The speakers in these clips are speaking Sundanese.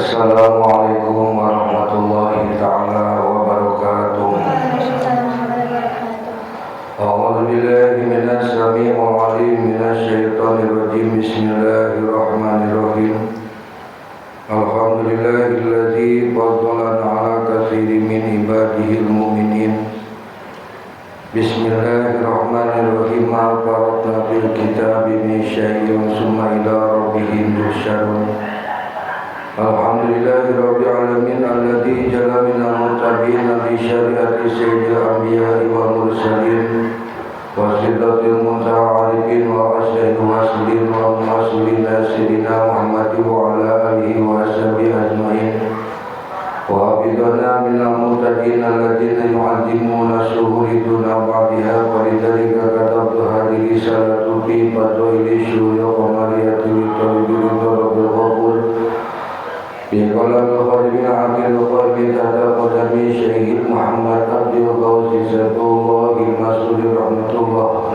Assalamualaikum warahmatullahi ta'ala wabarakatuh. A'udzu billahi minas samii'il 'aliim minasy syaithanir rajim. Bismillahirrahmanirrahim. Alhamdulillahilladzi faddalana 'ala katsirin min ibadihil mu'minin. Bismillahirrahmanirrahim. Ma faratna fil kitabi min syai'in summa ila rabbihim yuhsyarun. Alhamdulillahi rabbil alamin alladzi ja'ala minal muttaqina fi syari'ati sayyidil anbiya'i wal mursalin wa sidratil muntaha arifin wa asyhadu wasilin wa muwasilin sayyidina Muhammad wa ala alihi wa sahbihi ajmain. Wa hafidhana minal muttaqin alladziina yu'azzimuna shuhuri duna ba'diha wa lidzalika katabtu hadhihi risalatu fi fadaili syuhuri qamariyati li talibil rabbil ghafur. Bi qalamil khadimin aqil qalbi tahta qadami Syekh Muhammad Abdul Ghausi Satullahi Masudi rahmatullah.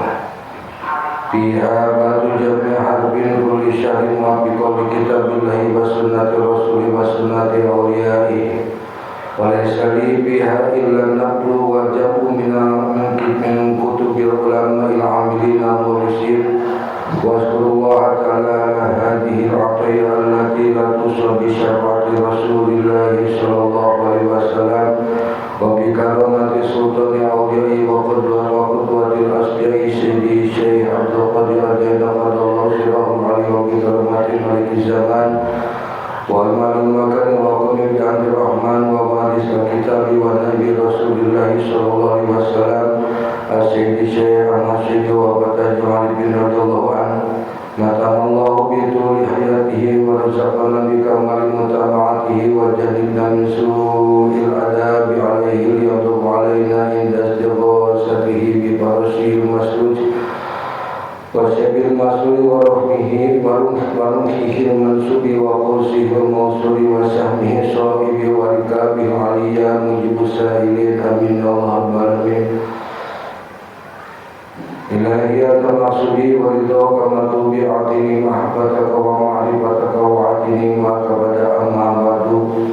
Fiha batu jami' harbin kulli syahrin wa bi qawli kitabillahi wa sunnati rasuli wa sunnati awliyai. Wa laysa li biha illa naqlu wa jam'u min kutubil ulama'il 'amilina al-murisin. Wa azkurullaha ta'ala ala hadhihi al-'atiyya allati la tusra bi syafa'ati Rasulillahi sallallahu alaihi wasallam wa bi karamati sultani awliyai wa qudwati wa qudwatil asbiya'i sayyidi Syekh Abdul Qadir Al-Jailani qadallahu sirahum alaihi wa bi karamati maliki zaman wa imanul makan wa qumi bi amri rahman wa waris al-kitabi wa nabi Rasulillahi sallallahu alaihi wasallam Sayyidi Syekh Ahmad Syekh wa Bataj Ali bin radhiyallahu anhu. Natanallahu bi tuli hayatihi wa razaqana bi kamali mutaba'atihi wa jannibna min su'il adabi alaihi liyadub alaina inda istighosatihi bi farshil masluj wa syabil masuli wa rahmihi wa rumhihi mansubi wa qawsihi mawsuli wa sahmihi sahibi wa rikabihi aliyya mujibus sa'ilin. Amin ya rabbal alamin. Ilahi al-maqsudi wa ridhaka matubi atini mahabbataka wa ma'rifataka wa atini ma kabada amma ba'du.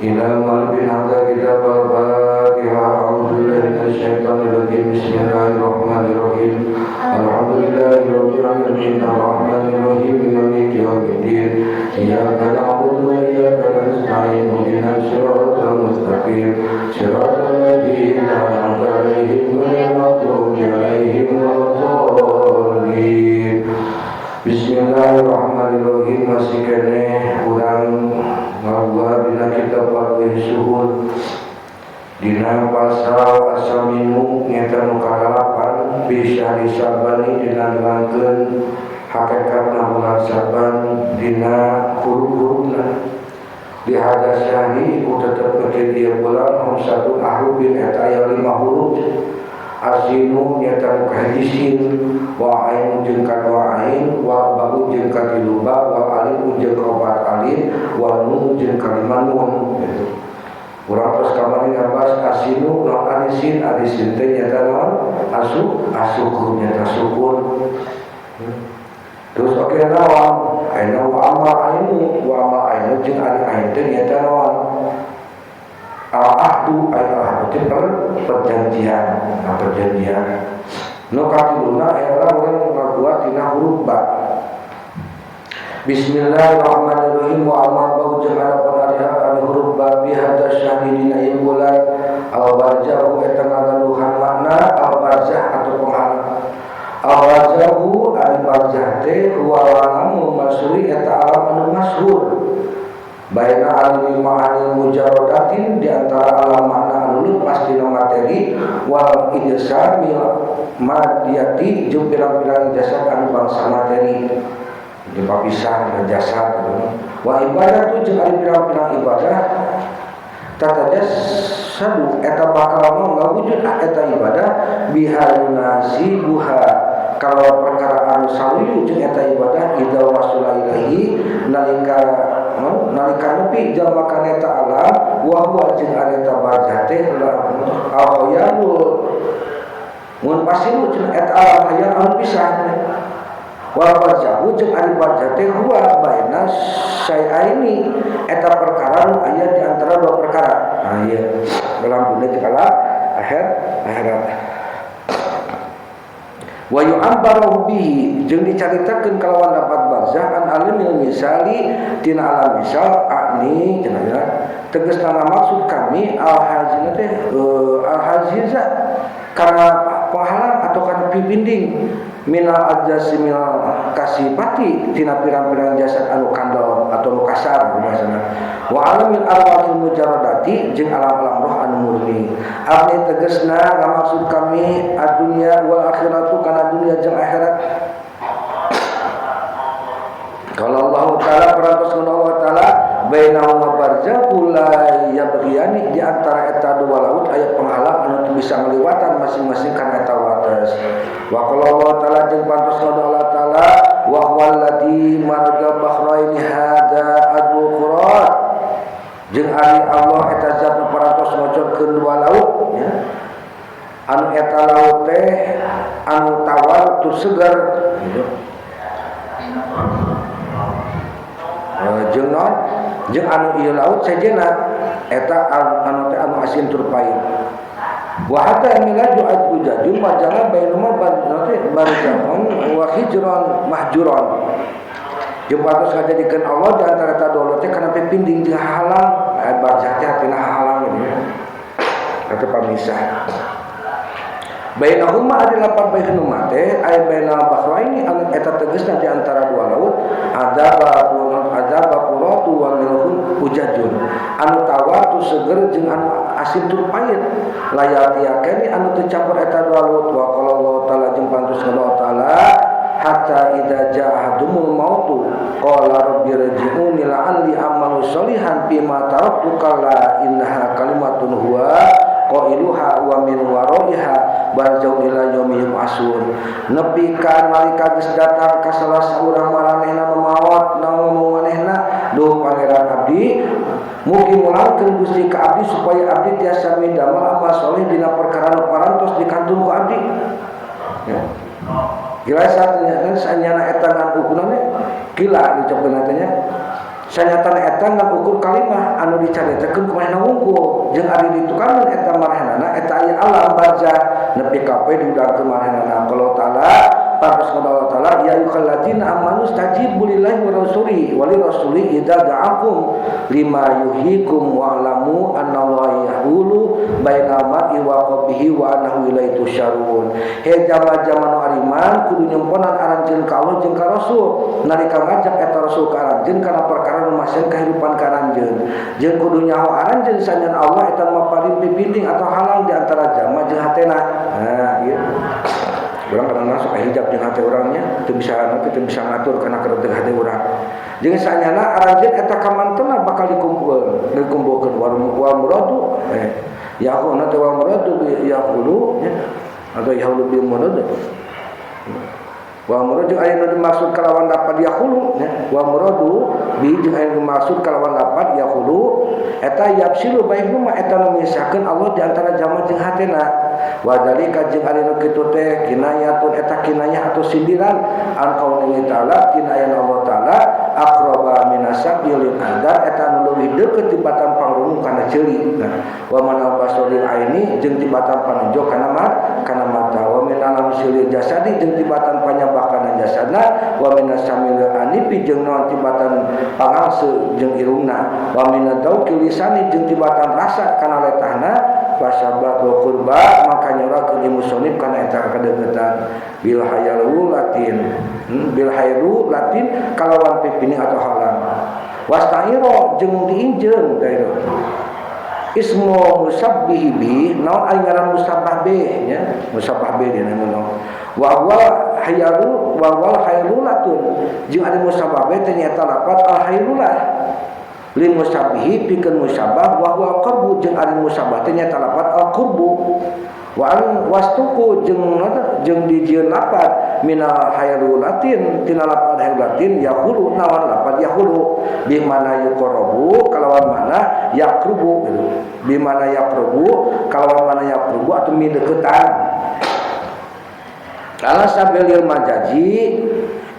Ila malbin hadha kitab al-Fatihah. A'udzu billahi minasy syaithanir rajim. Bismillahirrahmanirrahim. Alhamdulillahi rabbil alamin arrahmanir rahim maliki yaumiddin. Iyyaka na'budu wa iyyaka nasta'in. Ihdinas siratal mustaqim. Siratal ladzina an'amta 'alaihim ghairil maghdubi 'alaihim waladdallin. Bismillahirrahmanirrahim. Masih keneh urang ngabuat dina kitab Fadhil Syuhud dina pasal asaminu nyata nu kadalapan bi syahri Sya'bani dina nerangkeun hakikatna bulan Syaban dina huruf-hurufna. Di hada syahri ku tetep ke ieu bulan khamsatun ahrufin eta aya 5 huruf. Asinu nyata nu kahiji sin wa ainu jeung kadua ain wa ba'u jeung katilu ba wa alif jeung kaopat alif wa nun jeung kalima nun gitu. Urang tos kamari ngabahas asinu naon ari sin, ari sin teh nyata naon asu asukur nyata syukur. Terus oke naon aina wa amma ainu wa amma ainu jeung ari ain teh nyata naon al-ahdu ay al-ahdu teh perjanjian. Nah, perjanjian nu katiluna era urang ngabuat tina huruf ba. Bismillahirrahmanirrahim. Wa amma bau jeung adapun ari huruf ba bi hadza syahri dina ieu bulan al-barzahu eta ngagaduhan makna al-barzah atau penghalang. Al-barzahu ari barzah teh huwa alamul masyhuri eta alam anu masyhur. Baina alimi ma'anil mujarradatin di antara alam makna anu lepas dina materi wal ijsamil madiyati jeung pirang-pirang jasad anu bangsa materi dipapisah dina jasad gitu. Wa ibadatu jeung ari pirang-pirang ibadah tatajasadu eta bakal ngawujud eta ibadah biha yunasibuha kalau perkara anu saluyu jeung eta ibadah idza wasula ilahi nalika nalika nepi jalma kana eta alam wa huwa jeung ari eta barzah teh al khayalul mun pasiru jeung eta alam hayal anu pisah. Wal barzahu jeung ari barzah teh huwa baina syai'aini eta perkara nu aya di antara dua perkara. Nah ieu dalam dunia jeung alam akhirat. Wa yu'abbaru bihi jeung dicaritakeun kalawan dapat barzah an alimil misali tina alam misal akni cenah ya tegasna maksud kami al hazina teh al haziza karena penghalang atau karena pibinding minal ajasi minal kasipati tina pirang-pirang jasad anu kandel atau nu kasar bahasana wa alamil arwahil mujarradati jeung alam-alam roh anu murni abdi tegasna ngamaksud kami ad-dunya wal akhiratu kana dunya jeung akhirat. Kalau Allah Ta'ala perantos Allah Ta'ala bainahuma barzakhul la yabghiyani di antara eta dua laut aya penghalang anu teu bisa ngaliwatan masing-masing kana eta wates. Wa qala Allah Ta'ala jeung pantos Allah Ta'ala wa huwallazi marajal bahraini hada adul qurat jeung ari Allah eta zat nu parantos ngocorkeun dua laut ya. Anu eta laut teh anu tawar tur seger gitu. Jeung naon jeung anu ieu laut sejenna eta anu teh anu asin tur pahit. Wa hatta milaju ajujajun wa jala bainuma barzakhun wa hijran mahjuran. Jeung patos ngajadikeun Allah di antara eta dua laut teh kana pipinding jeung halang barzah teh hatina halang gitu ya. Eta pamisah. Bainahuma ari lapan bainahuma teh aya bainal bahraini anu eta tegasna di antara dua laut ada bapuratu wa milhun ujajun anu tawar tu seger jeung anu asin tur pahit layatiakeni anu teu campur eta dua laut wa qala Allah taala jeung pantus Allah taala hatta idza jaa ahadumul mautu qala rabbi rji'uni la'alli a'malu sholihan bima taraktu kalla innaha kalimatun huwa qailuha wa min waraiha barjau ila yaumi yub'atsun. Nepi ka nalika geus datang ka salah saurang maranehna nu maot na ngomong manehna duh pangeran abdi mugi mulangkeun Gusti ka abdi supaya abdi tiasa midamel amal soleh dina perkara nu parantos dikantun ku abdi. Ya. Gila saatnya sanyana eta ngan ukurna gila dicokeun teh nya. Sanyatana eta ngan ukur kalimah anu dicaritakeun ku manehna wungkul jeung ari ditukangan eta maranehna eta aya alam barzah nepi ka poe diudangkeun maranehna. Kalau taala patos Allah taala ya ayyuhalladzina amanu stajibu lillahi wa rasuli wa lirasuli idza da'akum lima yuhyikum wa'lamu annallaha yahulu bainal mar'i wa qalbihi wa annahu ilaihi tusyarun. He jama-jama nu ariman kudu nyemponan aranjeun ka Allah jeung ka Rasul nalika ngajak eta Rasul ka aranjeun kana perkara nu masieun kahirupan ka aranjeun jeung kudu nyaho aranjeun sanyan Allah eta maparin pipinding atau halang di antara jama jeung hatena. Nah ieu urang kadang masuk hijab jeung hate urangnya teu bisa nanti teu bisa ngatur kana kereteg hate urang jeung sanyana aranjeun eta kamantena bakal dikumpulkeun wal muradu yaqulu wal muradu yaqulu ya atau yaqulu bil murad wa muradu aya nu dimaksud kalawan dapat yaqulu ya wa muradu bi jeung aya nu dimaksud kalawan dapat yaqulu eta yapsilu bainahuma eta nu misahkeun Allah di antara jama jeung hatena wa dalika jeung ari nu kitu teh kinayatun eta kinayah atau sindiran an qauli ta'ala tina aya Allah ta'ala aqraba minasabilil adar eta nu leuwih deukeut tibatan pangrungu kana ceuli nah wa man basoril aini jeung tibatan panenjo kana kana mata wa min alam silil jasadi jeung tibatan panyabakana jasadna wa minasamil anipi jeung naon tibatan pangangse jeung irungna wa minadauqil lisani jeung tibatan rasa kana letahna wasabat wa qurba maka nyorakeun musonib kana eta kadeuketan bil hayalu latin bil hayru latin kalawan pipini atau halang wastairo jeung diinjeun dairo ismu musabbihi bi naon ari ngaran musabbah bi nya musabbah bi dina naon wa huwa hayalu wa wal hayrulatun jeung ari musabbah bi teh nyaeta lafat al hayrulah lil musabbihi pikeun musabbah wa huwa qurbu jeung ari musabbah teh nyaeta lafat al qurbu wa an wastuku jeung jeung dijieun lafat minal hayrulatin tina lafat hayrulatin yahulu nawan lafat yahulu bi mana yuqrabu kalawan mana yaqrubu gitu bi mana yaqrubu kalawan mana yaqrubu atau mideuketan ala sabilil majazi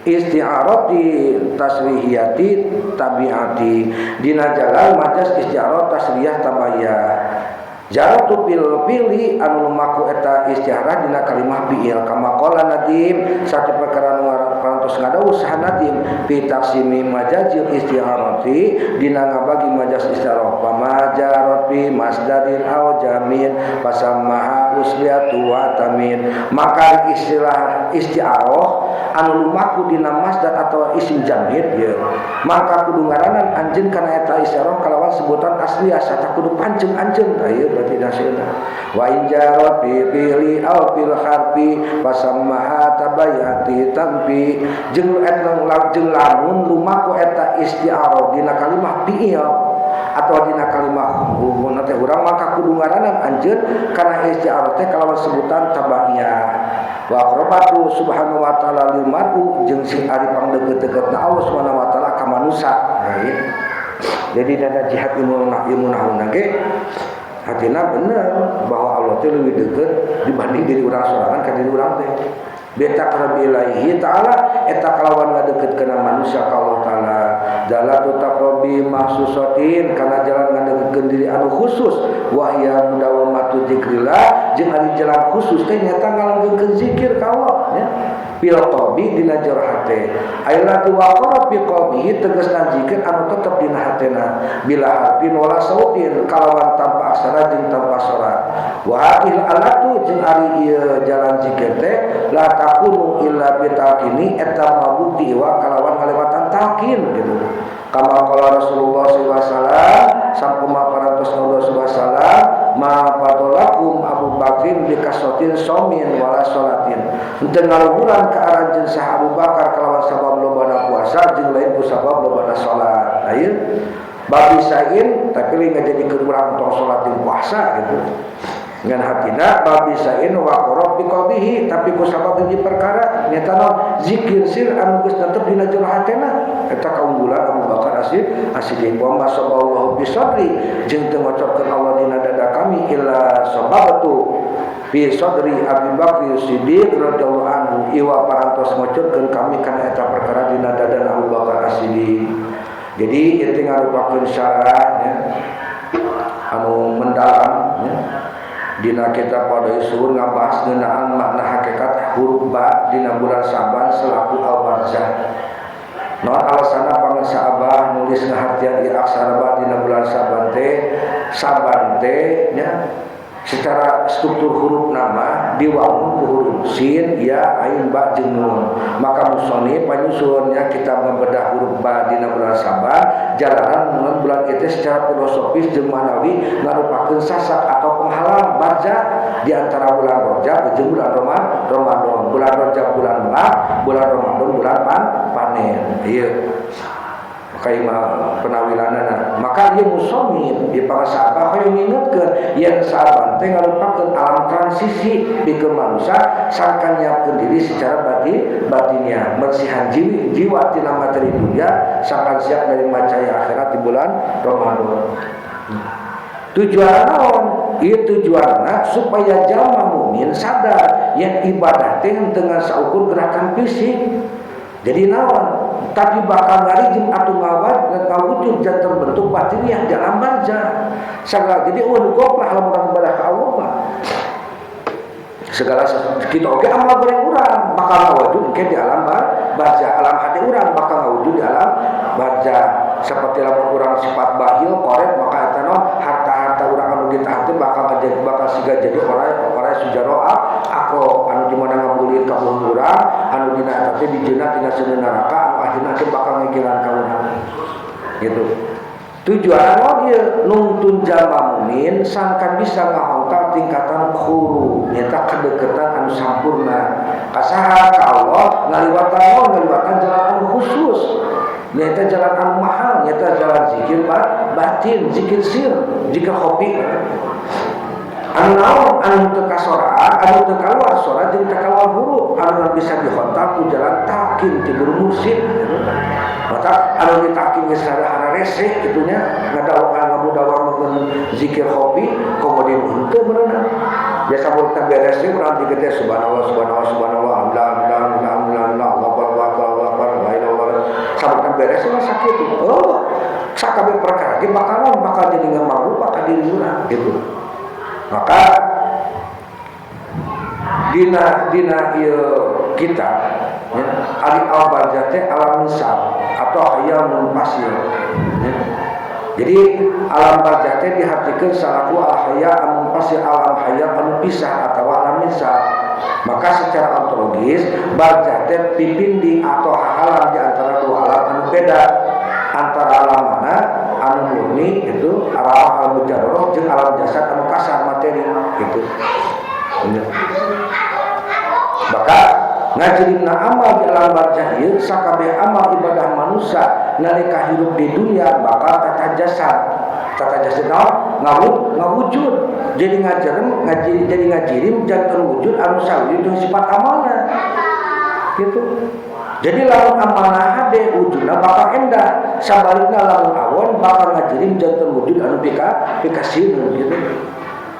Isti'arati tasrihiyati tabiati dina jalan majas isti'arah tasrihah tabayah jaratu pil pili anu lumaku eta isti'arah dina kalimah fi'il kama qala nadim satu perkara nu parantos ngadawuh saha nadim fi taqsimi majazil isti'arati dina ngabagi majas isti'arah pamajarat fi masdarin aw jamin fasamaha usliatu wa tamin maka istilah isti'arah anu lumaku dina masdar atau isim jamid ye maka kudu ngaranan anjeun kana eta isti'arah kalawan sebutan asliyah sarta kudu panceng anjeun tah ieu berarti nasina wa in jarat bi fi'li aw fil harfi fasammaha tabayati tampi jeung eta jeung lamun lumaku eta isti'arah dina kalimah fi'il atau dina kalimah hubungan teh urang maka kudu ngaranan anjeun kana isti'arah teh kalawan sebutan tabaiyah wa aqrabatu subhanahu wa ta'ala lil mar'u jeung sing ari pangdeukeut-deukeutna Allah subhanahu wa ta'ala ka manusa. Nah, jadi dana jihad ilmu nahuna ge hatina bener bahwa Allah teh leuwih deukeut dibanding diri urang sorangan ka diri urang teh. Beta qarabi ilaihi ta'ala eta kalawan ngadeukeutkeun manusia ka Allah ta'ala jalatu taqrabi mahsusatin kana jalan ngadeukeutkeun diri anu khusus wahya mudawamatu zikrillah jeung ari jalan khusus teh nyata ngalanggengkeun zikir ka Allah nya fil qalbi dina jero hate ailati waqara fi qalbihi tegasna zikir anu tetep dina hatena bila harfin wala sautin kalawan tanpa aksara jeung tanpa sora wa hadhil alatu jeung ari ieu jalan zikir teh la takunu illa bitalqini eta mabukti wa kalawan ngalewatan talqin gitu kama qala Rasulullah sallallahu alaihi wasallam sampuma parantos Rasulullah sallallahu alaihi wasallam ma fadolakum Abu Bakrin bikasotin somin wala sholatin henteu ngaluhuran ka aranjeun saha Abu Bakar kalawan sabab lobana puasa jeung lain ku sabab lobana salat. Nah ieu babisain tapi lain ngajadikeun urang tong salat jeung puasa gitu ngan hatina babisain wa qarab biqabihi tapi ku sabab hiji perkara nyata naon zikir sir anu geus tetep dina jero hatena eta kaunggulan Abu Bakar As-Siddiq wa masallahu bisadri jeung teu ngocorkeun Allah dina dada kami illa sababatu fi sadri Abi Bakar Siddiq radhiyallahu anhu iwa parantos ngocorkeun kami kana eta perkara dina dada Abu Bakar As-Siddiq. Jadi ieu teh ngarupakeun syarat nya anu mendalam nya dina kitab Qada'i Suhur ngabahas ngeunaan makna hakikat huruf ba dina bulan Sa'ban selaku al-barzah. Naon alasanna pangersa Abah nulis ngahartian ieu aksara ba dina bulan Sa'ban teh? Sa'ban teh nya secara struktur huruf nama diwangun ku huruf sin, ya, ain, ba, jeung nun. Maka musonif panyusunnya kita membedah huruf ba dina bulan Sa'ban jalanan mun bulan itu secara filosofis jeung manawi ngarupakeun sasak atau penghalang barzah di antara bulan Rajab jeung bulan Ramadan. Bulan Rajab bulan melak, bulan Ramadan bulan panen. Ieu kaima penawilanana. Maka ieu musonif di pangsa Abah hoyong ngingetkeun yen Sa'ban teh ngarupakeun alam transisi pikeun manusia sangkan nyiapkeun diri secara batinnya, mersihan jiwa tina materi dunia sangkan siap nerima cahaya akhirat di bulan Ramadan. Tujuan naon? Ieu tujuanna supaya jalma mukmin sadar yen ibadah teh henteu ngan saukur gerakan fisik. Jadi naon? Tapi bakal ngarijim atau ngawad ngawujud dan terbentuk batiniah dalam barzah. Segala jadi eueuh goplah lamun ibadah ka Allah mah. Segala kita oge amal goreng urang bakal ngawujud ke di alam barzah, alam hati urang bakal ngawujud di alam barzah. Seperti lamun urang sifat bahil korek maka eta naon harta-harta urang anu ditahan teh bakal bakal siga jadi orang sujaro akro anu di mana ngabulir ka urang anu dina eta teh dijeuna tina seuneu neraka anu akhirna teh bakal ngegilan ka urang gitu. Tujuan naon ieu nungtun jalma mukmin sangkan bisa ngahontal tingkatan khuru nyata kedeketan anu sampurna ka saha ka Allah ngaliwatan naon ngaliwatan jalan anu khusus nyata jalan anu mahal nyata jalan zikir batin zikir sir zikir khofi anu naon anu teu kasoraan anu teu kaluar sora jeung teu kaluar huruf anu bisa dihontal ku jalan talqin ti guru mursyid gitu. Maka anu ditalqin geus rese kitu nya ngadawangan ngabudawang zikir khofi kemudian henteu meureunan biasa mun teh beres urang zikir teh subhanallah subhanallah subhanallah alhamdulillah alhamdulillah alhamdulillah Allahu akbar Allahu akbar Urang beres mah sakitu. Oh, sakabeh perkara ge bakal jadi ngamarupa ka diri urang gitu. Maka dina ieu kitab ya, ari al-barzah teh alam misal atau hayal munfasil ya. Jadi alam barzah teh dihartikeun salaku al-hayal munfasil, alam hayal anu pisah atau alam misal. Maka secara ontologis barzah teh pipindi atau hahalang di antara dua alam anu beda, antara alam mana anu murni itu alam al-mujarrad jeung alam jasad anu kasar materi gitu. Maka ngajirimna amal di alam barzah ieu sakabeh amal ibadah manusia nalika hirup di dunia bakal tata jasad. Tata jasad naon? Ngawujud. Jadi ngajarem, jadi ngajirim janten wujud anu sawieu jeung sifat amalna. Gitu. Jadi lamun amalna hade wujudna bakal endah, sabalikna lamun awon bakal ngajirim janten wujud anu pikasieun gitu.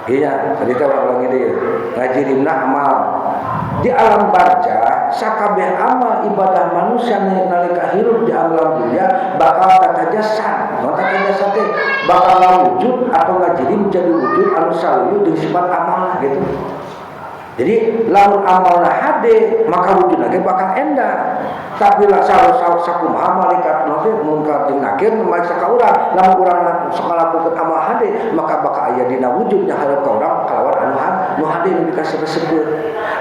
Iya, tadi teh urang ulangi deui. Ngajirimna amal di alam barzah sakabeh amal ibadah manusia nalika hirup di alam dunia bakal tata jasad. Naon tata jasad teh bakal ngawujud atau ngajirim jadi wujud anu sawieu jeung sifat amalna gitu. Jadi lamun amalna hade maka wujudna ge bakal endah. Tapi lah sakumaha malaikat nanti munkar jeung nakir maca ka urang, lamun urang sok ngalakukeun amal hade maka bakal aya dina wujudnya hareup ka urang kalawan anu nu hade nu dikasih-resepkeun.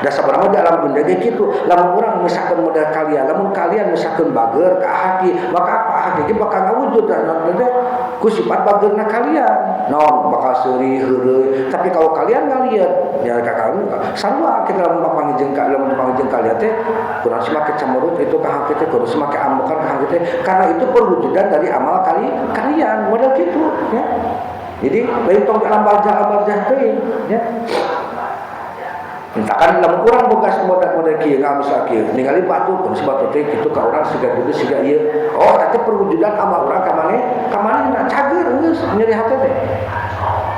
Da sabarang di alam benda ge kitu, lamun urang misalkan model kalian, lamun kalian misalkan bager ka haki, maka apa haki ge bakal ngawujud dan teh ku sifat bagerna kalian. Naon bakal seuri heureuy, tapi kalau kalian ngaliat ya ka kami sarua kita lamun papanggih jeung lamun papanggih jeung kalian teh kurang semakin cemberut itu ka haki teh, kurang semakin ambekan ka haki teh, karena itu perwujudan dari amal kalian model gitu ya. Jadi lain tong alam barzah teh ya. Misalkan lamun urang boga model kieu nggak bisa kieu ningali batu kun si batu teh kitu ka urang siga gede siga ieu, oh teh perwujudan amal urang ka maneh ka manehna cager geus nyeri hate teh.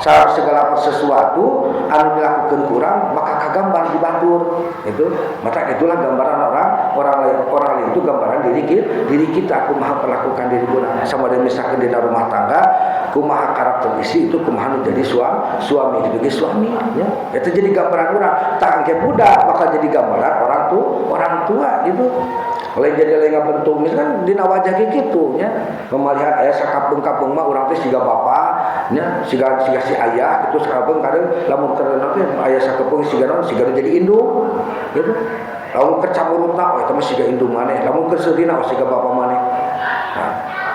Segala sesuatu anu dilakukan kurang maka kagambar di batur itu, maka itulah gambaran orang lain, orang lain itu gambaran diri kita kumaha perlakukan diri urang. Sama dengan misalkan di rumah tangga kumaha karakter istri itu kumaha nu jadi suami itu jadi suami ya, itu jadi gambaran urang. Tak angke budak bakal jadi gambaran orang tua gitu. Lain jadi lain ngabentuk misalkan dina wajah kayak gitu nya, memalihan aya sakapeung-kapeung mah urang teh siga bapa nya, siga si ayah gitu. Sakapeung kadang lamun keur teh aya sakapeung siga naon, siga jadi indung gitu. Lamun keur camurutna oh eta mah siga indung maneh, lamun keur seurina oh siga bapa maneh. Nah,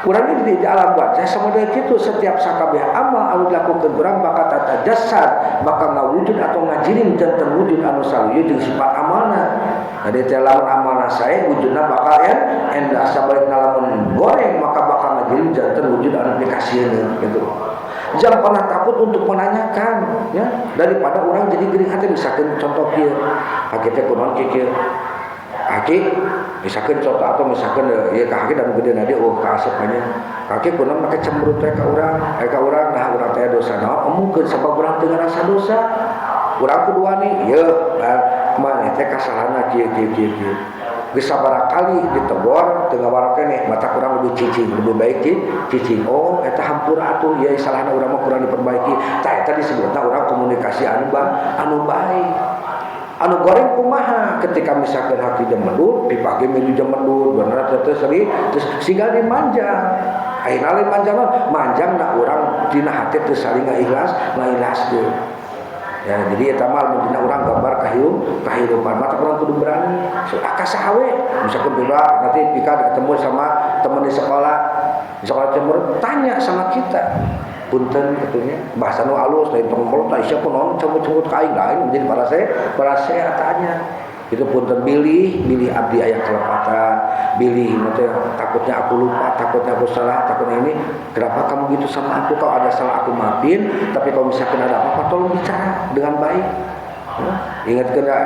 urang ini di alam barzah sama dengan gitu, setiap sakabeh amal anu dilakukan urang bakal tata jasad, bakal ngawujud atau ngajirim dan terwujud anu sawieu jeung sifat amalna. Jadi teh lamun amalna sae wujudna bakal endah, sabalikna lamun goreng maka bakal ngajirim dan terwujud anu dikasieun gitu. Jangan pernah takut untuk menanyakan ya, daripada orang jadi gering hati. Misalkan contoh kieu, haki teh kunaon kieu haki, misalkan contoh atau misalkan ya ka haki dan gede nadi oh ka asep nya haki kunaon make cemberut teh ka urang, ka urang nah urang teh dosa naon, omongkeun sabab urang teu ngarasa dosa. Urang kudu wani yeuh maneh teh kasalahna kieu kieu kieu kieu. Geus sabaraha kali ditegor teu ngawara keneh, mata kurang lebih cicing, lebih baik cicing. Oh eta hampura atuh ieu salahna urang mah kurang diperbaiki. Tah eta disebutna urang komunikasi anu baik. Anu goreng kumaha ketika misalkan hati jam medut, dipake milu jam medut, bener teh seri terus siga dimanjang. Ayeuna lain manjang naon? Manjang na urang dina hati teu saling ngaikhlaskeun. Ya, jadi eta mah lamun dina urang gambar kahirupan mata urang kudu berani. So, ka saha we? Misalkan beda nanti Pika ketemu sama teman di sekolah, di sekolah timur tanya sama kita. Punten katanya bahasa nu alus lain tong kolot tah sia kunaon cemut-cemut ka aing lain menjadi para saya tanya. Itu punten bilih abdi aya kelepatan, bilih nanti takutnya aku lupa, takutnya aku salah, takutnya ini kenapa kamu gitu sama aku, kalau ada salah aku maafin, tapi kalau misalkan ada apa-apa tolong bicara dengan baik. Ya, ingat kena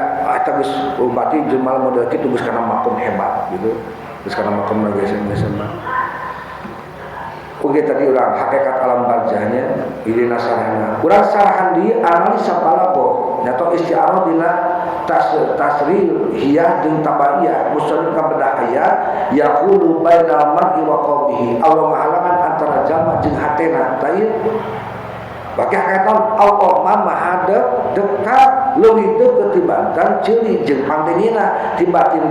eta geus berarti jelema model kitu geus kana makom hebat gitu. Geus kana makom geus mah. Oke tadi urang hakikat alam barzahnya ini nasarahna. Urang sarahan di analisa balago atau istiarah dina tasril hiyah jeung tabaiyah musannif kabedah ayat yaqulu bainal mar'i wa qalbihi Allah ngahalangan antara jalma jeung hatena tah bagi hakikatan Allah mah maha dekat leuwih deukeut tibatan ceuli jeung pandengina tibanding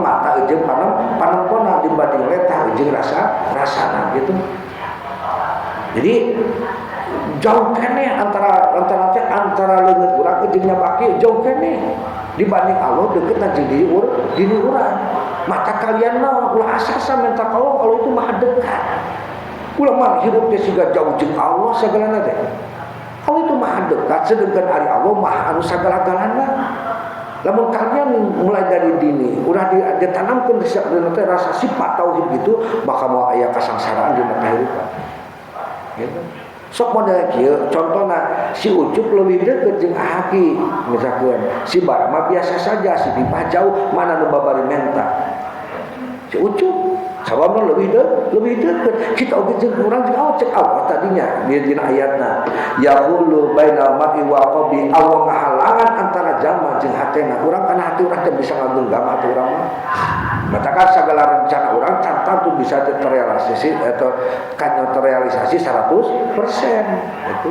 mata jeung panempona dibanding letah jeung rasana gitu. Jadi jauh keneh antara leungeun urang jeung nyabaki jauh keneh dibanding Allah deukeutna jeung diri urang. Mata kalian mah ulah asasa minta ka Allah, Allah itu maha dekat. Ulah mah hirup teh siga jauh jeung Allah sagalana teh. Allah itu maha dekat sedangkan ari Allah maha anu sagala-galana. Lamun kalian mulai dari dini ulah ditanamkeun teh rasa sifat tauhid gitu, maka moal aya kasangsaraan dina kahirupan. Gitu. Sok model kieu contohna si Ucup leuwih deukeut jeung Ahaki misalkeun, si Bara mah biasa saja, si Pipah jauh, mana nu babari menta. Si Ucup sababna lebih deukeut kita oge jeung urang jeung Allah cek Allah tadinya di dina ayatna yaqulu bainal mar'i wa qalbi Allah ngahalangan antara jalma jeung hatena urang kana hati urang teh bisa ngagenggam hati urang mah matakan segala rencana urang can tentu bisa terrealisasi atau kan terrealisasi 100% itu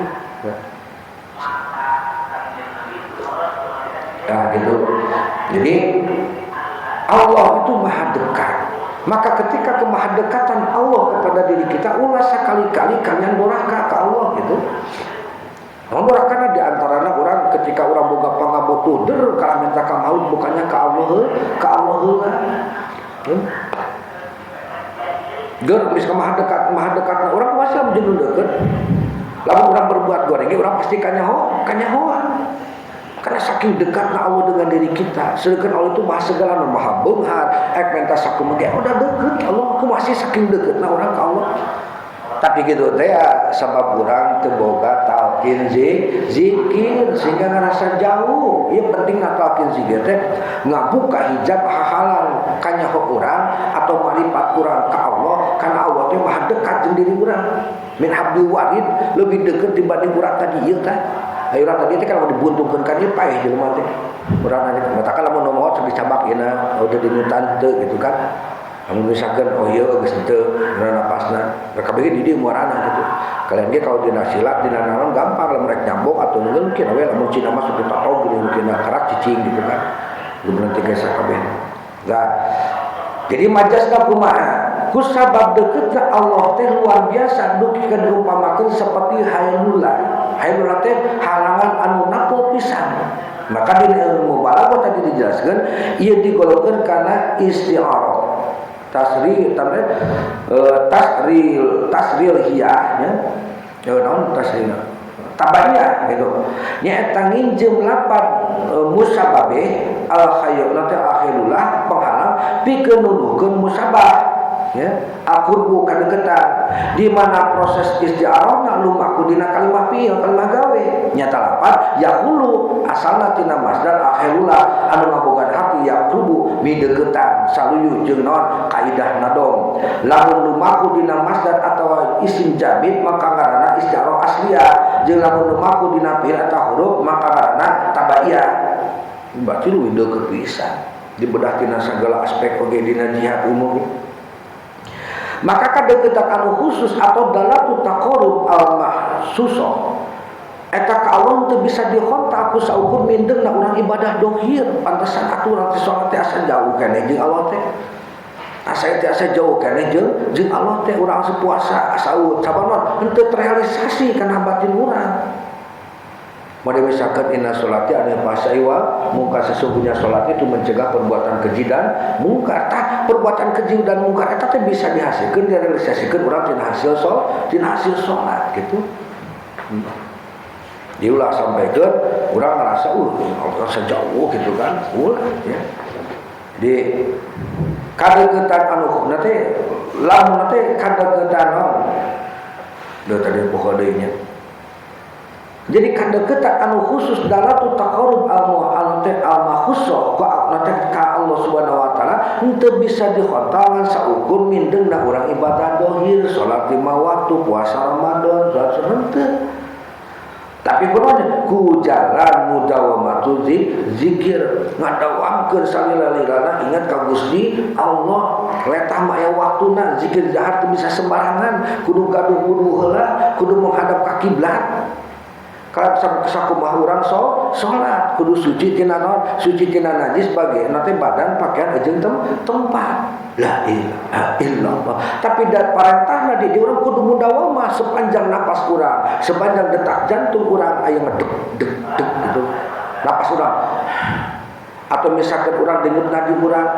nah gitu. Jadi Allah itu maha dekat. Maka ketika kemahadekatan Allah kepada diri kita, ulah sekali-kali kalian doraka ke Allah gitu. Namun dorakana di antarana orang ketika orang boga pangabutuh der kalah minta ka maut bukannya ka Allah heula. Ger geus kemahadekat mahadekatna urang masih jeung deukeut. Lamun urang berbuat goreng urang pasti kanyahoan. Karena saking dekatnya Allah dengan diri kita, sedangkan Allah itu maha segala, maha beunghar, ek menta sakumaha ge udah deket Allah, aku masih saking deketna urang ka Allah. Tapi gitu teh ya, sabab urang teu boga talqin zikir sehingga ngerasa jauh. Ieu penting talqin zikir teh ngabuka hijab hahalan kanyaho urang atau marifat urang ka Allah, karena Allah teh maha dekat jeung diri urang. Min hablil warid lebih deket dibanding urang tadi ieu teh. Ayo urang tadi teh kalau dibuntungkeun kan ieu paeh jelema teh. Urang nanya matakan lamun nu maot dicabak ieuna udah dinutan teu gitu kan. Lamun misalkan oh ieu geus teu napasna, rek kabeh di dieu muarana gitu. Kalian ge kalau dina silat dina naon gampang lamun rek nyambok atau mungkin we lamun Cina mah sudah tahu gini mungkin karak cicing gitu kan. Geus berhenti ge sakabeh. Nah, jadi majasna kumaha? Kusabab deketna Allah teh luar biasa dugi ka diumpamakeun seperti hailullah. Hailullah teh halangan anu napol pisan. Maka di ilmu balaghah tadi dijelaskan ieu digolongkeun kana isti'arah. Tasril tasril tasril hiyah nya. Naon tasril? Tabaiyah gitu. Nyaeta nginjem lapat musababe al khayr nanti akhirullah penghalang pikeun nuduhkeun musabab ya akurbu kadeketan di mana proses isti'arahna lumaku dina kalimah fiil kalimah gawe nyata lapat yahulu asalna tina masdar akhirullah anu ngabogaan hati yaqrubu mideketan saluyu jeung naon kaidah nadom lamun lumaku dina masdar atawa isim jamid maka ngaranna isti'arah asliyah jeung lamun lumaku dina fiil atawa huruf maka ngaranna tabaiyah. Berarti leuwih deukeut pisan dibedah tina sagala aspek oge dina jihad umum. Maka kadeukeutan anu khusus atau dalatu taqarrub al mahsusoh eta ka Allah teu bisa dihonta ku saukur mindengna urang ibadah dohir pantesan atuh urang teh salat teh asa jauh keneh jeung Allah teh asa teh asa jauh keneh jeung Allah teh urang asa puasa asa sabab henteu terrealisasi kana batin urang. Mari misalkan inna sholati anil fahsya'i wal munkar, sesungguhnya sholat itu mencegah perbuatan keji dan mungkar. Tah perbuatan keji dan mungkar eta teh bisa dihasilkeun direalisasikeun urang tina hasil sholat, tina hasil sholat gitu. Diulah sampaikeun urang ngerasa rasa jauh gitu kan. Ulah ya. Di kadeuketan anu na teh lamun teh kadeuketan naon? Deuh tadi poho deui nya. Jadi kadeukeutan anu khusus dalatu taqarrub al mahsusoh ka Allah Subhanahu wa taala henteu bisa dihontalan saukur mindengna urang ibadah dohir, salat 5 waktu, puasa Ramadan, salat henteu. Tapi kunaon ku jalan mudawamatu zikir ngadawamkeun salila-lilana ingat ka Gusti Allah. Letah mah aya waktuna zikir jahar teu bisa sembarangan, kudu gaduh wudu heula, kudu menghadap ka kiblat. Kalau sakumaha urang salat kudu suci tina naon? Suci tina najis bagi nanti badan pakaian jeung tempat. La ilaha illallah. Tapi da parentahna di urang kudu mudawamah sepanjang napas urang, sepanjang detak jantung urang aya ngedeg deg deg gitu. Napas urang atau misalkan urang denyut nadi urang,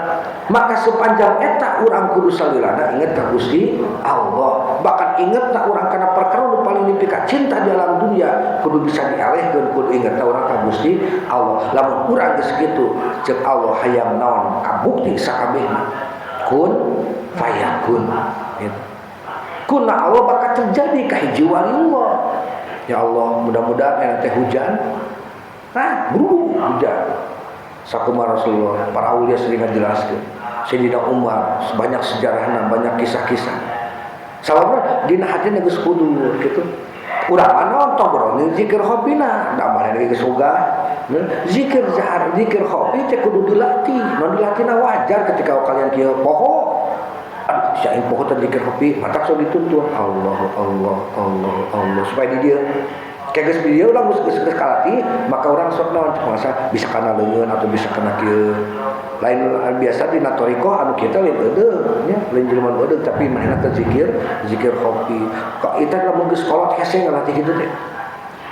maka sepanjang eta urang kudu salilana ingat ka Gusti Allah. Bahkan ingat tak urang kana perkara nu paling dipika cinta di alam dunia kudu bisa dialehkeun, kudu ingat tak urang ka Gusti Allah. Lamun urang geus kitu ceuk Allah hayang naon kabukti sakabehna. Kun fayakun gitu. Kuna Allah bakal terjadi ka hiji waliullah. Ya Allah, mudah-mudahan aya teh hujan. Nah, buru hujan. Sakumaha Rasulullah, para aulia sering ngajelaskeun. Sayyidina Umar banyak sejarahna, banyak kisah-kisah. Sababna dina hatina geus kudu gitu. Urang mah nonton bro, zikir khofina, da maneh geus ogah. Zikir jahar, zikir khofi teh kudu dilatih. Non dilatihna wajar ketika kalian kieu poho. Aduh, si aing poho teh zikir khofi, matak sok dituntun Allah Allah Allah Allah supaya di dieu. Kayak geus video urang geus geus kalatih, maka urang sok naon masa bisa kana leungeun atau bisa kana kieu. Lain biasa dina thoriqoh anu kita lain eudeung nya, lain jelema eudeung tapi manehna teh zikir, zikir khofi. Ka eta lamun geus kolot hese ngalatih kitu teh.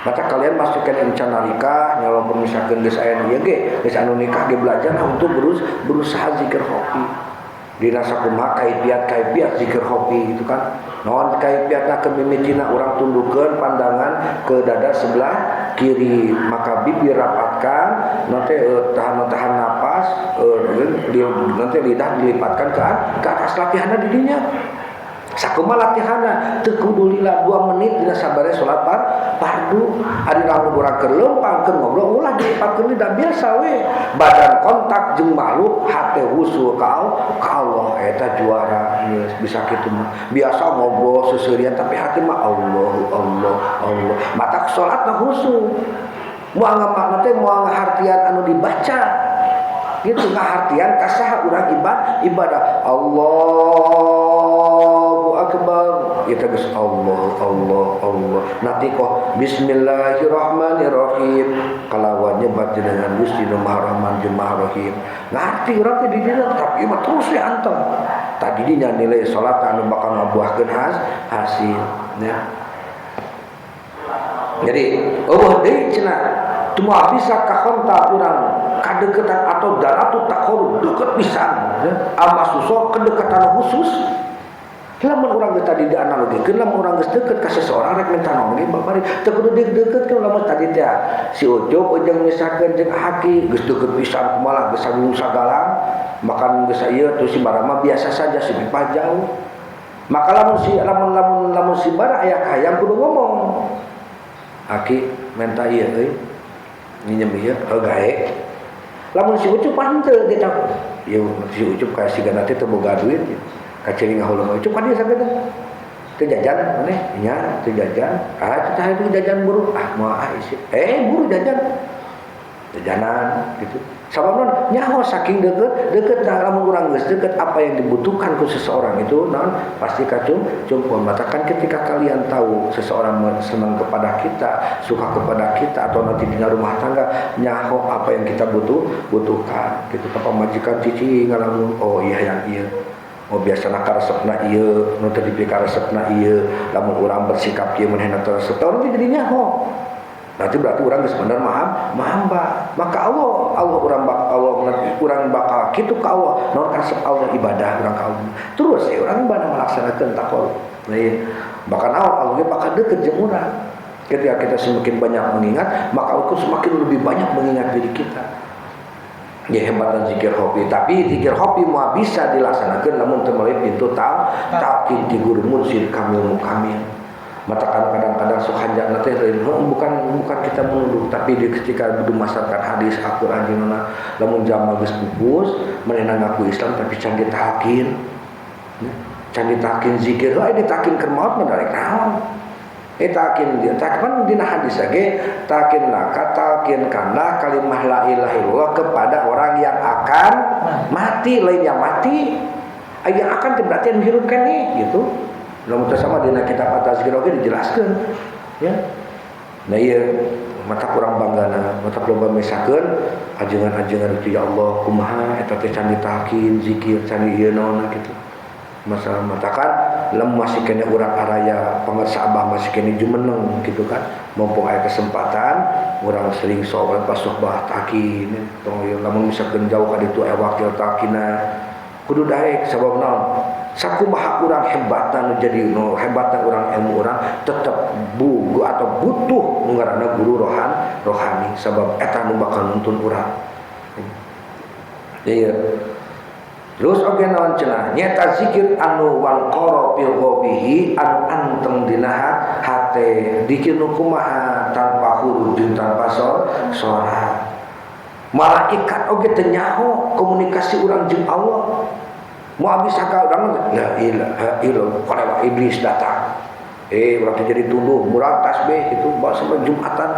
Maka kalian masukkan rencana nikah, nyalamun misalkan geus aya nu ieu ge, geus anu nikah ge belajar untuk berusaha zikir khofi. Dina sakumaha kaifiat-kaifiat zikir khofi gitu kan. Naon kaifiatna kemimitina urang tundukkeun pandangan ke dada sebelah kiri, maka bibir rapatkan, nanti tahan napas, nanti lidah dilipatkan ke atas. Latihanna di dinya. Sakumaha latihanna teu kudu lila 2 menit dina sabare salat fardu. Ari lamun urang keur leumpang keur ngobrol ulah dilipatkeun lidah, biasa we. Badan kontak jeung makhluk, hate wusul ka Allah eta juara geus bisa kitu mah. Biasa ngobrol seuseurian tapi hati mah Allah Allah Allah. Matak salatna khusyuk. Moal ngamakna teh moal ngahartian anu dibaca. Gitu ngahartian ka saha urang ibadah. Allahu akbar. Eta geus Allah Allah Allah. Nanti kok bismillahirrahmanirrahim kalawan nyebat jenengan Gusti Nu Maha Rahman jeung Maha Rahim. Ngarti urang teh di dieu tapi mah terus we anteng. Tadi dinya nilai salat anu bakal ngabuahkeun hasil ya. Jadi eueuh deui cenah teu bisa kahonta urang kadeketan atau daratu taqarrub deket pisan ya. Ama susah kedekatan khusus. Lamun urang geus tadi dianalogikeun, lamun urang geus deket ka seseorang rek minta naon ge babari teu kudu deket-deket. Lamun tadi teh si Ucup jeung misalkeun jeung Haki geus deket pisan kumaha geus sagung sagalang makan geus ieu tuh si Bara mah biasa saja, si Mipah jauh. Maka lamun si lamun lamun lamun si Bara aya kahayang kudu ngomong, Haki minta ieu euy nginjem ieu heuh gae. Lamun si Ucup henteu gitu ieu si Ucup ka sigana teh teu boga duit kaciri ngahuleng Ucup kan dia sakitu teu jajan maneh nya teu jajan ah teu itu jajan buru ah moal ah isi buru jajan jajanan gitu. Sabab nyaho saking deket deket. Nah, lamun urang geus deket apa yang dibutuhkan ku seseorang itu naon pasti kacung cumpul. Matakan ketika kalian tahu seseorang senang kepada kita, suka kepada kita, atau nanti di rumah tangga nyaho apa yang kita butuhkan gitu. Pamajikan cici ngalamun, oh iya yang iya, oh biasana karesepna ieu nu teu dipikaresepna ieu, lamun urang bersikap kieu manehna teu resep nanti jadi nyaho. Nanti berarti urang geus bener mahamba. Maka Allah Allah urang Allah urang bakal kitu ka Allah naon karesep Allah ibadah urang ka Allah. Terus ya urang ibadah melaksanakeun taqarrub. Nah, bahkan Allah Allah bakal deket jeung urang. Ketika kita semakin banyak mengingat, maka Allah semakin lebih banyak mengingat diri kita. Ya hebat zikir khofi, tapi zikir khofi moal bisa dilaksanakan lamun teu melalui pintu talqin ti guru mursyid kamil mukamil. Matakan kadang-kadang sok hanjana teh bukan bukan kita menuduh, tapi di ketika dumasarkan hadis Al-Qur'an di mana lamun jalma geus pupus manehna ngaku Islam tapi can ditalqin. Can ditalqin zikir, heuh ditalqin keur maot mah darek naon. Talkin dia talkin dina hadis ge talkin laka talkin kana kalimah la ilaha illallah kepada orang yang akan mati, lain yang mati. Aya akan teh berarti anu hirup keneh gitu. Lamun teu sama dina kitab At-Tazkirah oge dijelaskeun ya. Nah ieu mata kurang banggana, mata loba mesakeun ajengan-ajengan itu ya Allah kumaha eta teh can ditalkin zikir can ieu naonna kitu. Masalah matakan lem masih kene urang araya pangersa abah masih kene jumeneng gitu kan. Mumpung aya kesempatan urang sering sobat pasohbah talkin tong ieu lamun misalkeun jauh ka ditu aya wakil talkina kudu daek sabab naon sakumaha urang hebatna nu jadi nu hebatna urang ilmu urang tetep bugu atau butuh nu ngaranna guru rohani sabab eta nu bakal nuntun urang. Iya. Terus oge naon cenah nyata zikir anu wal qara fil qalbihi anu anteng dina hate dikir nu kumaha tanpa huruf jeung tanpa sora. Malaikat oge teu nyaho komunikasi urang jeung Allah. Moal bisa ka urang la ilaha illallah kalau iblis datang. Urang teh jadi tunduh murag tasbih itu bahasa Jumatan.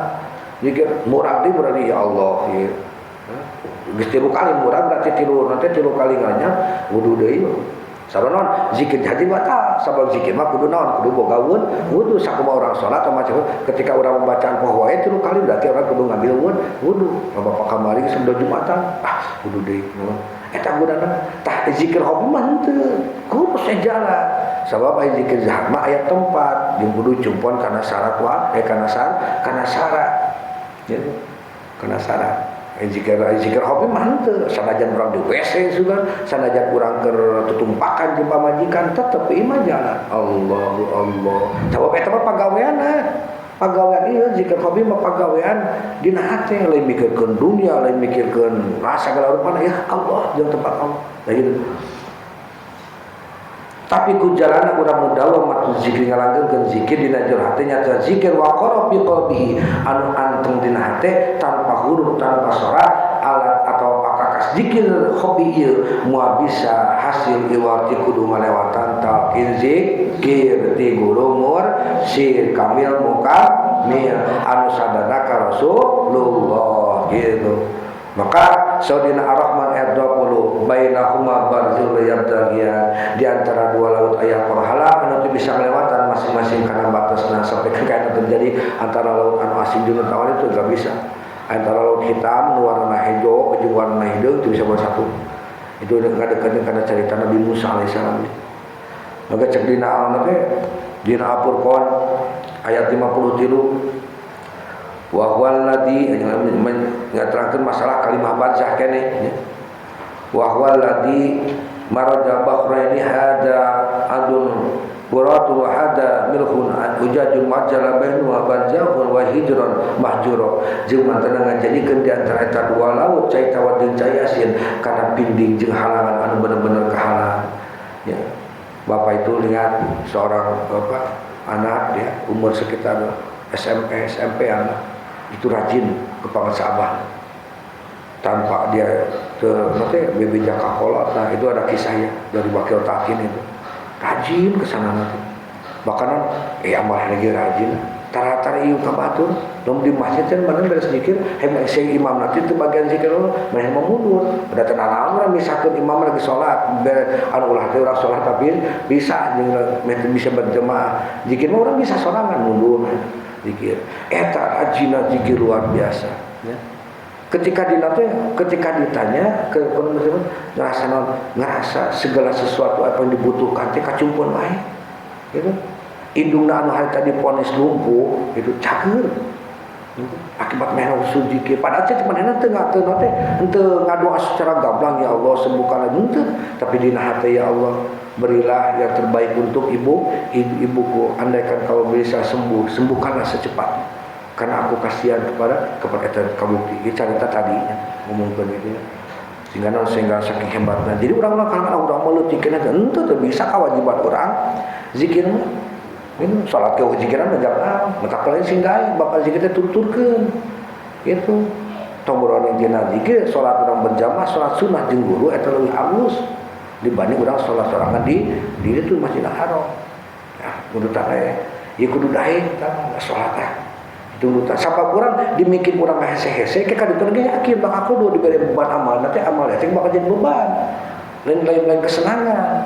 Zikir murag deui murag ya Allah ieu. Geus 3 kali murag berarti tilu nanti 3 kali nganyang wudu deui. Sabab naon zikir jadi batal sabab zikir mah kudu naon kudu boga wudu sakumaha urang salat atau macam ketika urang membacaan poho wae 3 kali berarti urang kudu ngambil wudu. Bapak kamari geus udah Jumatan ah wudu deui eta gunana tah zikir hobi mah henteu kudu sejalan sabab aya zikir zahar mah aya tempat jeung kudu cumpon kana syarat wa kana kana syarat gitu kana syarat. Zikir hobi mah henteu sanajan urang di WC sugan sanajan urang keur tutumpakan jeung pamajikan tetep ieu mah jalan Allahu Allah sabab eta mah pagaweanna pagawean ieu zikir hobi mah pagawean dina hate lain mikirkeun dunia lain mikirkeun rasa segala rupana ya Allah jeung tempat Allah lain. Tapi ku jalana urang mudawamah zikir ngalanggengkeun zikir dina jero hate nyata zikir wa qara fi qalbihi anu anteng dina hate tanpa huruf tanpa sora alat atau pakakas zikir hobi ieu moal bisa hasil iwati kudu ngalewatan talqin zikir ti guru mursyid kamil mukamil anu sadana ka Rasulullah gitu. Maka Saudina Ar-Rahman ayat 20 bainahuma barzul yabtaghiyan di antara dua laut aya penghalang anu teu bisa melewatan masing-masing karena batasna sampai kekayaan terjadi antara laut anu asin jeung tawar itu enggak bisa. Antara laut hitam nu warna hejo jeung warna hideung teu bisa bersatu. Itu dekat-dekatnya karena cerita Nabi Musa alaihissalam. Maka cek dina al teh dina Al-Furqan ayat 53 wa huwal ladzi ngaterangkeun masalah kalimah barzah keneh nya. Wa huwal ladzi maraja bahraini hada adun buratu wa hada milhun ujajun majala bainu wa barzakhun wa hijran mahjura jeung mantena ngajadikeun di antara eta dua laut cai tawar jeung cai asin kana pinding jeung halangan anu bener-bener kahalang ya. Bapak itu lihat seorang apa anak dia umur sekitar SMP SMP anak itu rajin ke pangersa abah tanpa dia ke nanti bebeja kakolot. Nah itu ada kisahnya dari wakil talkin itu rajin ke sana nanti bahkan amal lagi rajin tara-tara ieu ka batur lamun di masjid kan mana beres zikir hebat si imam nanti itu bagian zikir mana mau mundur ada tenang urang misalkan imam lagi sholat anu ulah teh urang sholat tapi bisa jeung bisa berjemaah zikir mah urang bisa sorangan mundur zikir eta rajina zikir luar biasa ya. Ketika dinate ketika ditanya ke teman-teman ngerasa non ngerasa segala sesuatu apa yang dibutuhkan teh kacumpun wae gitu. Indungna anu hari tadi ponis lumpuh itu cager gitu. Akibat meh usul zikir padahal teh manehna teu teu henteu ngadoa secara gamblang ya Allah sembuhkanlah henteu tapi dina hate ya Allah berilah yang terbaik untuk ibuku andaikan kau bisa sembuh sembuhkanlah secepatnya karena aku kasihan kepada eta kabukti ieu carita tadinya ngomongkeun gitu ya sehingga naon sehingga saking hebatna jadi urang-urang kalangan urang meuleutikeun henteu teu bisa kewajiban urang zikir mah ini salat ke zikiran mah jangan mata lain sing gae bakal zikir teh tutur-turkeun gitu tong urang dina zikir salat urang berjamaah salat sunnah jeung guru eta leuwih halus dibanding urang salat sorangan di itu Masjidil Haram. Nah, kudu teh Ieu kudu daek tah salat tah. Tuntutan sabab urang dimikir urang hese-hese ke kaditu ge yakin bakal kudu dibere beban amal nanti amal teh bakal jadi beban. Lain-lain kesenangan.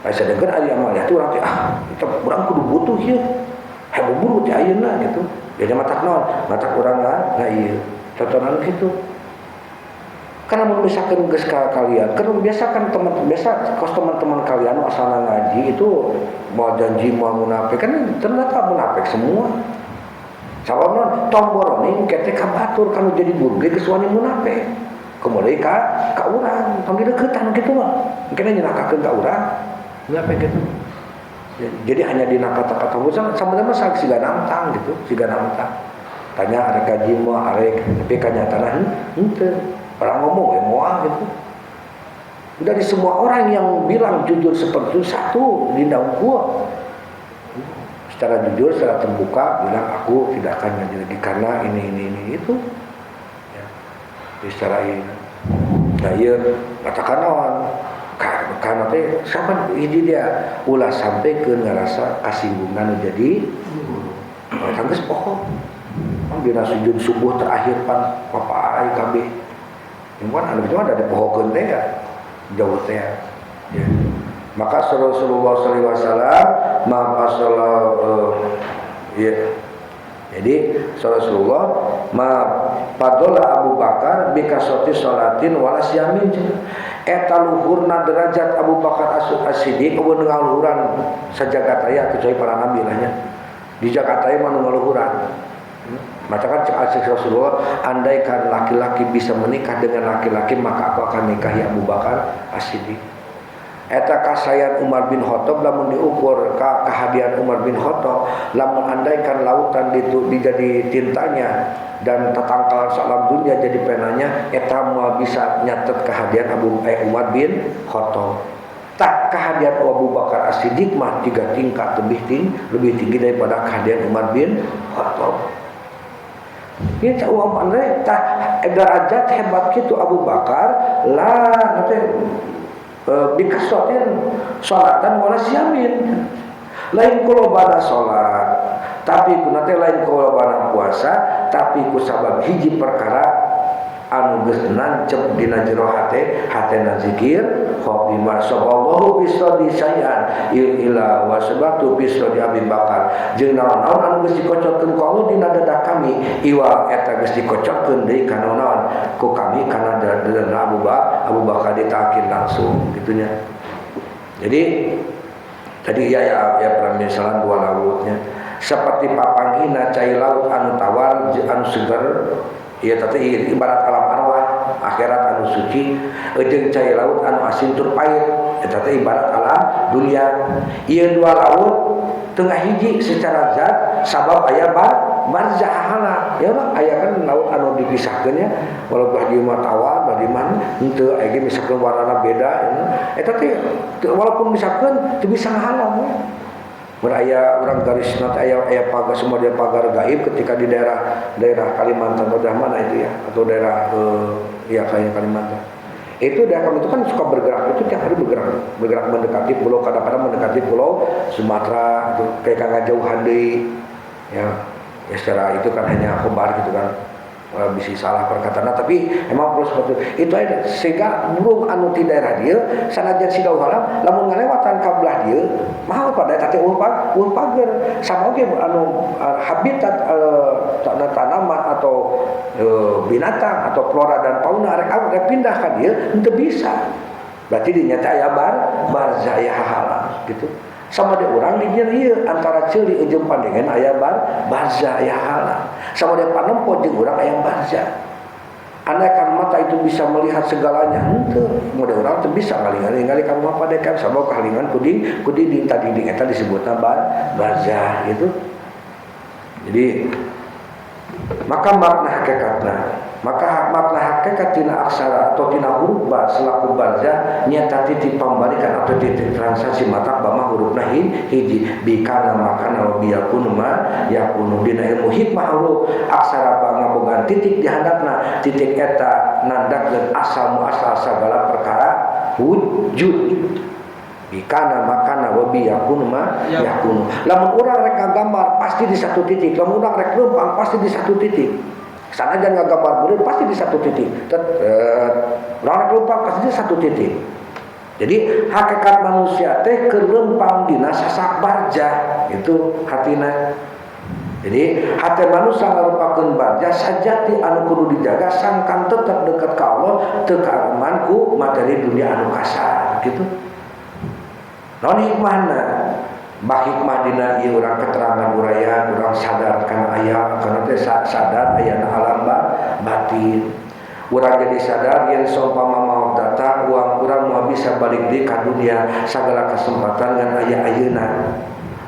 Aya sedengkeun ari amal teh urang teh ah eta urang kudu butuh ieu. Heboh buru teh ayeuna gitu. Jadi matak naon? Matak urang nah ieu. Tontonan kitu. Karena membiasakan geus ka kalian, karena membiasakan teman biasa kos teman-teman kalian asalna ngaji itu mau janji mau munafik kan ternyata munafik semua. Sabab naon tong boroning kete ka batur kanu jadi guru ge geus wani munafik. Kemudian ka urang tong dideukeutan kitu mah. Engke nyelakakeun ka urang. Munafik gitu. Jadi hanya dina kata-kata sama-sama siga nantang gitu, siga nantang. Tanya arek gaji mah arek tapi kanyataan henteu. Orang ngomong ya moal gitu. Dari semua orang yang bilang jujur seperti itu satu dinda unggul. Secara jujur, secara terbuka bilang aku tidak akan ngaji lagi karena ini itu. Ya. Jadi secara ini. Nah ieu katakan naon? Karena teh siapa hiji dia ulah sampai ke ngerasa kasinggungan jadi guru. Nah, geus poho. Kan dina sujud subuh terakhir pan papai kabeh. Yang kan anu itu ada dipohokeun teh ya. Jauh teh ya. Maka Rasulullah sallallahu alaihi wasallam maka ya. Jadi Rasulullah ma padola Abu Bakar bikasoti sholatin wala siamin eta luhurna derajat Abu Bakar As-Siddiq eueun ngaluhuran sajagat raya kecuali para nabi lah nya. Di jagat raya mah nu ngaluhuran. Maka kan cek asik Rasulullah, andaikan laki-laki bisa menikah dengan laki-laki maka aku akan nikahi Abu Bakar As-Siddiq. Eta kasayan Umar bin Khattab lamun diukur ka kehadian Umar bin Khattab, lamun andaikan lautan itu dijadi tintanya dan tatangkalan salam dunia jadi penanya, eta moal bisa nyatet kehadian Umar bin Khattab. Tak kehadian Abu Bakar As-Siddiq mah 3 tingkat lebih tinggi daripada kehadian Umar bin Khattab. Ini cak uang pandai tah derajat hebat gitu Abu Bakar lah nanti bikasotin sholatan wala siamin lain kulobana sholat tapi ku nanti lain kulobana puasa tapi ku sabab hiji perkara anu geus nancep dina jero hate hatena zikir khofi ma saballahu bisadi sayan ila wasbatu bisadi Abi Bakar jeung naon-naon anu geus dikocokkeun ku Allah dina dada kami iwa eta geus dikocokkeun deui kana naon ku kami kana dada Abu Bakar ditakin langsung gitunya. Jadi tadi ya permisalan dua lautnya seperti papanggina cai laut anu tawar anu seger. Iya tapi ibarat alam arwah akhirat anu suci jeung cai laut anu asin tur pahit eta teh ibarat alam dunia. Ieu dua laut tengah hiji secara zat sabab aya barzah hala ya mah aya kan laut anu dipisahkeun ya walaupun di mah tawar badi mah henteu aya ge misalkeun warnana beda eta teh walaupun misalkeun teu bisa ngahalang ya. Beraya orang garis nanti aya pagar semua dia pagar gaib ketika di daerah Kalimantan atau daerah mana itu ya atau daerah ya kayaknya Kalimantan itu daerah kami itu kan suka bergerak itu tiap hari bergerak mendekati pulau kadang-kadang mendekati pulau Sumatera itu kayak kagak jauhan deui ya, ya secara itu kan hanya khobar gitu kan bisa salah perkataan tapi emang perlu seperti itu aja sehingga burung anu ti daerah dieu sanajan siga halam lamun ngalewatan ka belah dieu mahal pada eta teh eueuh pager sama oge anu habitat tanaman atau binatang atau flora dan fauna arek pindah ka dieu henteu bisa berarti dinyata aya barzah aya hahalang gitu. Sama dia orang di dieu ieu antara ceuli jeung pandengen aya barzah aya halang. Sama dia panempo jeung urang aya barzah. Andaikan mata itu bisa melihat segalanya henteu, mode urang teu bisa ngalingali ka rumah padekan sabab kahalingan ku dinding tadi dinding eta disebutna barzah gitu. Jadi maka makna hakikatna maka makna hakikat tina aksara atau tina huruf ba selaku barzah nyata titik pambalikan atau titik transaksi mata bama hurufna hiji bikana makana wa biyakunu ma yakunu dina ilmu hikmah huruf aksara ba ngabogaan titik di handapna titik eta nandakeun asal muasal sagala perkara wujud. Bikana makana wa bi yakunu ma yakunu. Lamun urang rek ngagambar pasti di satu titik, lamun urang rek leumpang pasti di satu titik. Sanajan ngagambar buleud pasti di satu titik. Urang rek leumpang pasti di satu titik. Jadi hakikat manusia teh keur leumpang dina sasak barjah itu hatina. Jadi hati manusia ngarupakeun barjah sajati anu kudu dijaga sangkan tetap dekat ka Allah teu kaarman ku materi dunia anu kasar gitu. Naon hikmahna? Bah hikmah dina ieu urang keterangan uraian, urang sadar kana aya kana teh sadar ayana alam batin. Urang jadi sadar yen saumpama maot datang uang urang moal bisa balik deui ka dunia sagala kesempatan ngan aya ayeuna.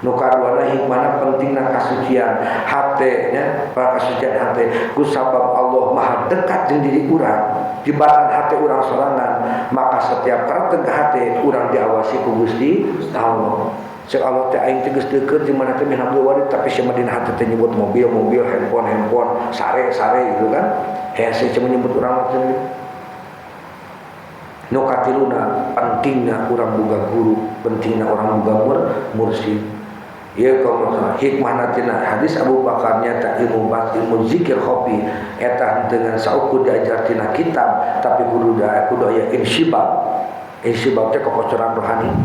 Nu kaduana hikmahna pentingna kasucian hate nya, kasucian hate ku sabab Allah maha dekat jeung diri urang, jembatan hate urang sorangan, maka setiap kereteg hate urang diawasi ku Gusti Allah. Cek Allah teh aing teh geus deukeut jeung mana teh min hablil warid tapi sia mah dina hate teh nyebut mobil-mobil, handphone-handphone, sare-sare gitu kan. Hese cuma nyebut urang teh. Nu katiluna pentingna urang boga guru, pentingna urang boga mursyid. Ieu kumaha hikmahna tina hadis Abu Bakar nyata ilmu bat ilmu zikir khofi eta dengan saukur diajar tina kitab tapi kudu kudu aya insibab. Insibab teh kokocoran rohani.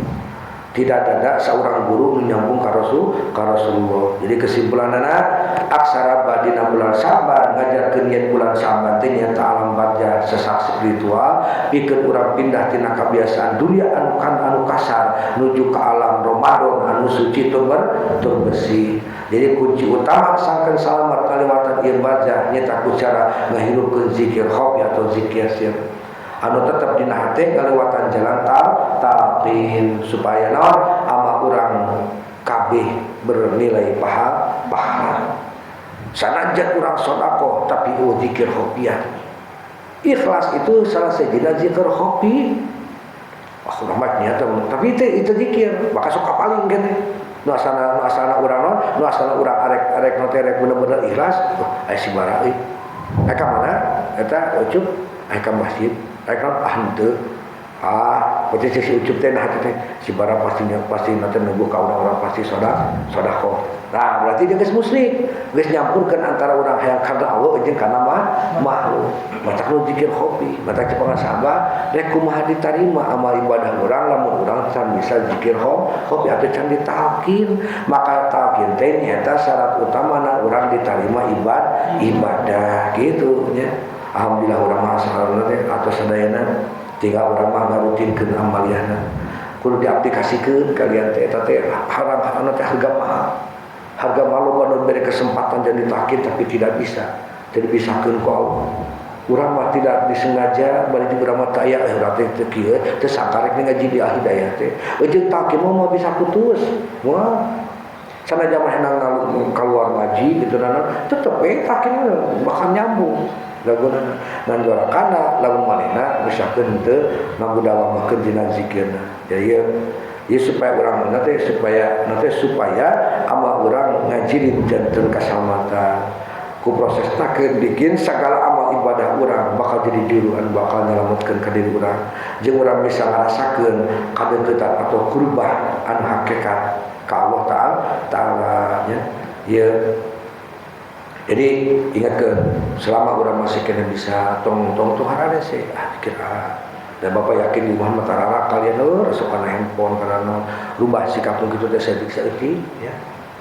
Tidak ada seorang guru menyambung ka Rasulullah. Jadi kesimpulanana aksara badina bulan Syaban ngajarkeun yen bulan Syaban teh nyata alam barjah sesak spiritual pikeun urang pindah tina kebiasaan dunia anu kan anu kasar nuju ke alam Ramadan anu suci tur bersih. Jadi kunci utama sangkan salamat kaliwatan ieu barjah nyata ku cara ngahirupkeun zikir khofi atau zikir sir. Anu tetap dina hate kaliwatan jalan talqin supaya naon ama urang kabeh bernilai pahala. Sanajan urang sedekah tapi eueuh zikir khofiyah. Ikhlas itu salah sejina zikir khofi. Wah, urang mah niat tapi itu zikir, maka sok paling keneh. Nu asana urang naon, nu asana urang arek nu teh rek bener-bener ikhlas, aya si bara euy. Aya ka mana? Eta Ucup aya ka masjid. Rek naon ah henteu. Ah, pasti si Ucup teh nah teh si bara pasti nanti nunggu ka urang-urang pasti sedekah. Nah, berarti dia geus musyrik, geus nyampurkeun antara urang hayang karena Allah jeung kana makhluk. Matak nu zikir khofi, matak cepangan sabar, rek kumaha ditarima amal ibadah urang lamun urang can bisa zikir khofi atau can ditalkin. Maka talkin teh nyaeta syarat utamana urang ditarima ibadah gitu nya. Alhamdulillah urang mah sahalna teh atau sadayana tinggal urang mah ngarutinkeun amaliyahna. Kudu diaplikasikeun kalian teh eta teh haram anu teh harga mahal. Harga mahal loba nu bere kesempatan jadi talkin tapi tidak bisa. Jadi bisakeun ku Allah. Urang mah tidak disengaja bari jeung urang mah teu aya urang teh teu kieu teu sakarek ngaji di Al-Hidayah teh. Eujeun talkin mah bisa putus. Wah. Sanajan mah henang keluar ngaji gitu nana tetep we talkin bakal nyambung. Lagunana ngan kana lamun manehna misalkeun teu ngagudawamakeun dina zikirna. Jadi ieu supaya urang nanti supaya amal urang ngajirin janten kasalamatan. Ku proses takeun bikin segala amal ibadah urang bakal jadi juru anu bakal nyelametkeun ka diri urang. Jeung urang bisa ngarasakeun kadeuketan atau kurbah anu hakikat ka Allah Ta'ala nya. Ieu jadi ingatkan selama orang masih kena bisa tong tong tong harade sih ah pikir ah dan bapak yakin di Muhammad tarara kalian resep kana handphone kana naon rubah sikap nu kitu teh saeutik ya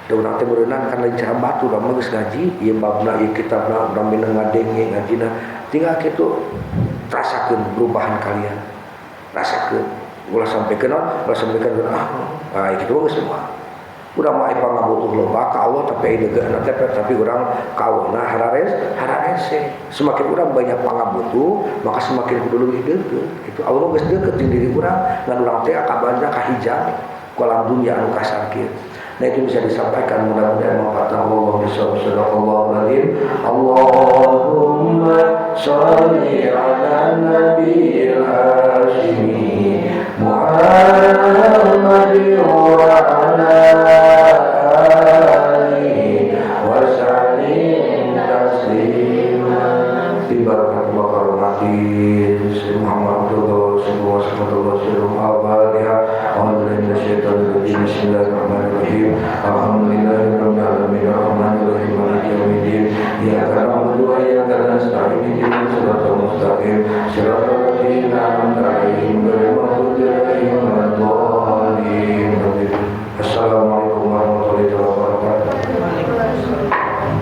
da urang teh berenang kan lain cara batu urang mah geus ngaji ieu babna ieu kitabna urang mineng ngadenge ngajina tinggal kitu rasakeun perubahan kalian rasakeun ulah sampai kana ulah sampai kana ah kitu mah geus semua. Urang mah ipang ngabutuh loba ka Allah tapi aya teh tapi urang ka Allahna hararese. Semakin urang banyak pangabutuh maka semakin kudu leuwih deukeut. Itu Allah geus deukeut jeung diri urang ngan urang teh kabanjak kahijang ku alam dunia anu kasar kieu. Nah itu bisa disampaikan mudah-mudahan manfaat. Allah bisa sadaqallahu alazim. Allahumma shalli ala nabiyil hasyimi Muhammad wa ala alihi wa sallim taslima. Bi barakati wa karamati Muhammad sallallahu alaihi wasallam. المستقيم صراط الذين أنعمت عليهم.